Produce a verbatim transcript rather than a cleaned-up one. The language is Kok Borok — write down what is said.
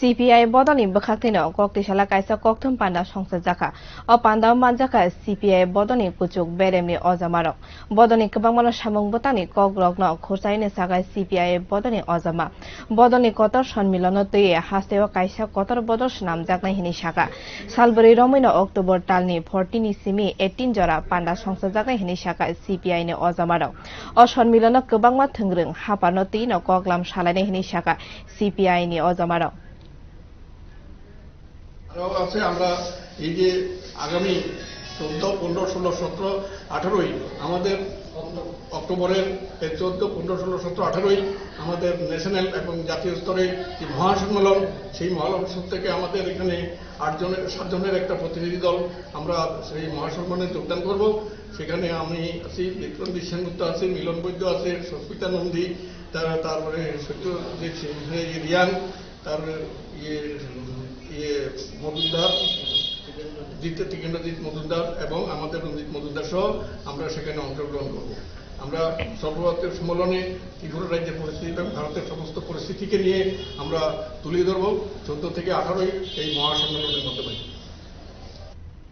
C P I bodolni bwkhaktwino kok tisala kaisa kokthum panda songchajakha. O pandao manjakha C P I bodolni kuchuk beremni ojamarok. Bodolni kwbangmano samung bwtangni kokrokno khurchaini sagai C P I bodolni ojama. Bodolni kotor sonmilono twiwi hasteo kaisa kotor bodol swnamjaknai hwnwi sakha. Salbwrwi romwino October talni fourteen ni simi eighteen jora panda songchajaknai hwnwi sakha C P I ni ojamarok. O sonmilono kwbangma thwngrwng haphano twino koklam salainai hwnwi sakha C P I ni ojamarok. আরও আছে, আমরা এই যে আগামী চোদ্দ, পনেরো, ষোলো, সতেরো, আঠারোই আমাদের অক্টোবরের এই চোদ্দ, পনেরো, ষোলো, সতেরো, আঠারোই আমাদের ন্যাশনাল এবং জাতীয় স্তরে যে মহাসম্মেলন, সেই মহাসম্মেলন থেকে আমাদের এখানে আটজনের, সাতজনের একটা প্রতিনিধি দল আমরা সেই মহাসম্মেলনে যোগদান করব। সেখানে আমি আছি, বিক্রমজিৎ সেনগুপ্ত আছে, মিলন বৈদ্য আছে, সস্মিতা নন্দী, তার-, তারপরে সত্যজিৎ সিং, রিয়াং, তার ইয়ে, ইয়ে মজুমদার, জিতে-, টিকেন্দ্রজিৎ মজুমদার এবং আমাদের রঞ্জিত মজুমদার সহ আমরা সেখানে অংশগ্রহণ করব। আমরা সর্বভারতীয় সম্মেলনে ত্রিপুরা রাজ্যের পরিস্থিতি এবং ভারতের সমস্ত পরিস্থিতিকে নিয়ে আমরা তুলে ধরব চোদ্দ থেকে আঠারোই এই মহাসম্মেলনের মাধ্যমে।